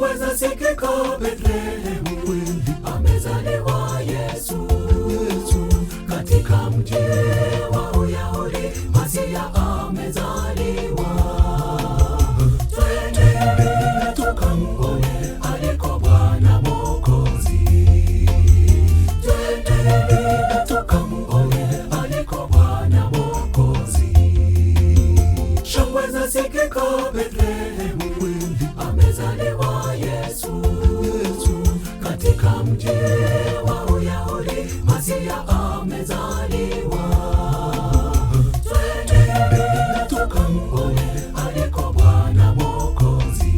Shangwe zasikika Bethlehemu, amezaliwa Yesu. Katika mji wa Uyahudi, Masia amezaliwa. Twende tukamuone aliko Bwana Mwokozi. Twende tukamuone aliko Bwana Mwokozi. Shangwe zasikika Bethlehemu, amezaliwa Yesu. Katika mji wa Uyahudi, Masia amezaliwa. Twende tukamuone aliko Bwana Mwokozi.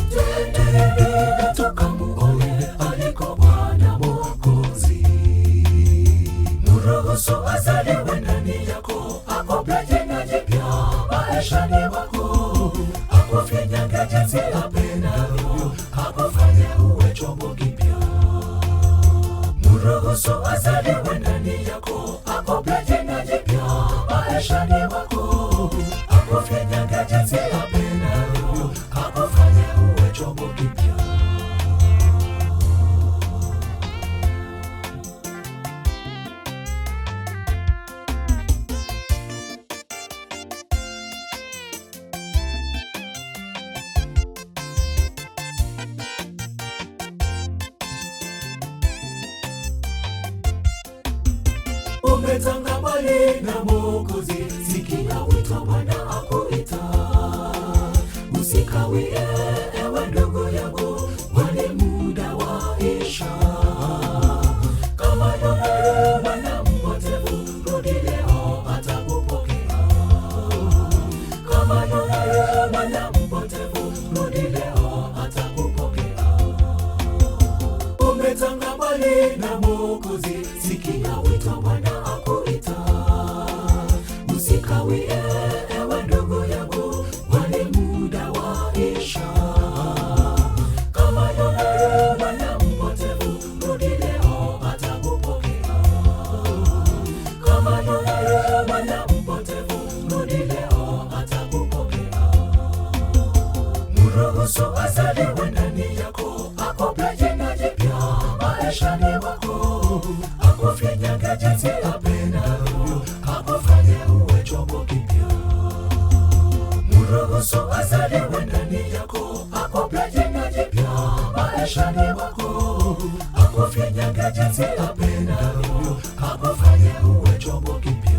Twende tukamuone aliko Bwana Mwokozi. Mruhusu azaliwe ndani yako, akupe jina jipya maishani mwako, akufinyange jinsi apendavyo, akufanye uwe chombo kipya. Mruhusu azaliwe ndani yako, akupe jina jipya maishani mwako, akufinyange jinsi apendavyo, akufanye uwe chombo kipya. Umetanga mbali na Mwokozi, sikia wito Bwana akuita. Usikawie ewe ndugu yangu, kwani muda waisha. Kama yule mwana mpotevu, rudi leo atakupokea. Kama yule mwana mpotevu, rudi leo atakupokea. Umetanga mbali na Mwokozi, sikia wito Bwana akuita. Usikawie ewe ndugu yangu, kwani muda waisha. Kama yule mwana mpotevu, rudi leo atakupokea. Kama yule mwana mpotevu, rudi leo atakupokea. Mruhusu azaliwe ndani yako, akupe jina jipya maishani mwako, akufinyange jinsi apendavyo, akufanye uwe chombo kipya. Mruhusu azaliwe ndani yako, akupe jina jipya maishani mwako, akufinyange jinsi apendavyo, akufanye uwe chombo kipya.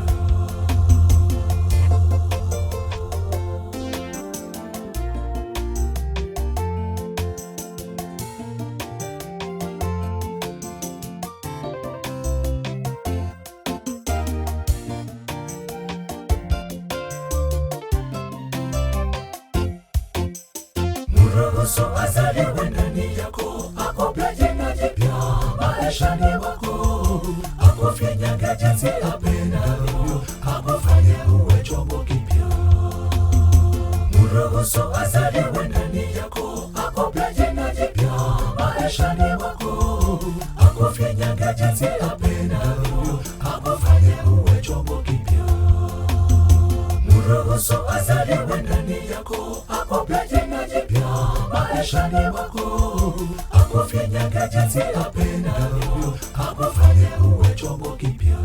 Mruhusu azaliwe ndani yako, akupe jina jipya maishani mwako, akufinyange jinsi apendavyo, akufanye uwe chombo kipya. Mruhusu azaliwe ndani yako, akupe jina jipya maishani mwako, akufinyange jinsi apendavyo, akufanye uwe chombo kipya. Mruhusu azaliwe ndani yako, akupe jina jipya maishani mwako, akufinyange jinsi apendavyo, akufanye uwe chombo kipya.